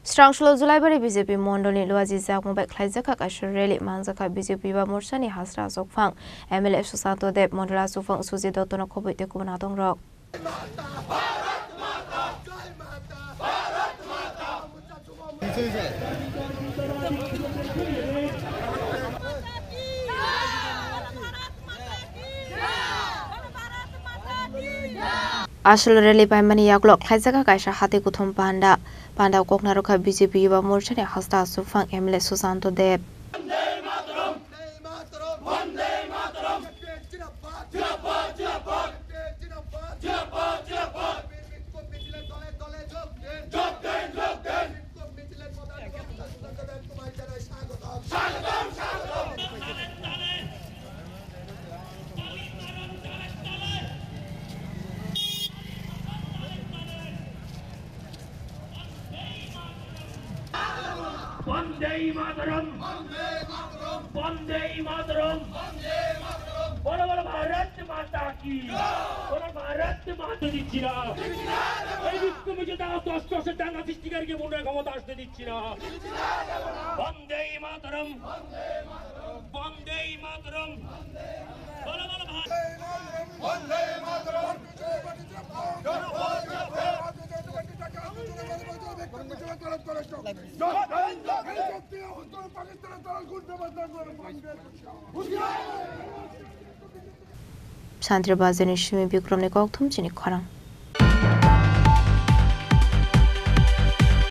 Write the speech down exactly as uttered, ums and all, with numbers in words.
Srangsulo Julaibari B J P mondolni luaji jakmung bai khlaijakha kaisa rally mangjakha B J P Yuba Morchani hasra achukphang M L A Susanto Deb, mondol achukphang Sujit Dottono khobwi tei kubun adongrok. Asol rally paimani yagulo khlaijak kaisa hati kuthum panda. Panda koknaro kha B J P Yuba Morchani hasra achukphang M L A Susanto Deb. Bande Mataram! Bande Mataram! Bolo bolo Bharat Mata ki! Bolo Bharat Mata ki jai! এই বিক্ষোভে যে দাস দশ দশের দাঙ্গা সৃষ্টিকারীকে পুনরায় ক্ষমতা আসতে দিচ্ছি না। বন্দে মাতরম। বন্দে মাতরম। বলো, বলো, ভাই। বন্দে মাতরম। Santri Bazar ni simi Bikram ni kokthum chini khorang.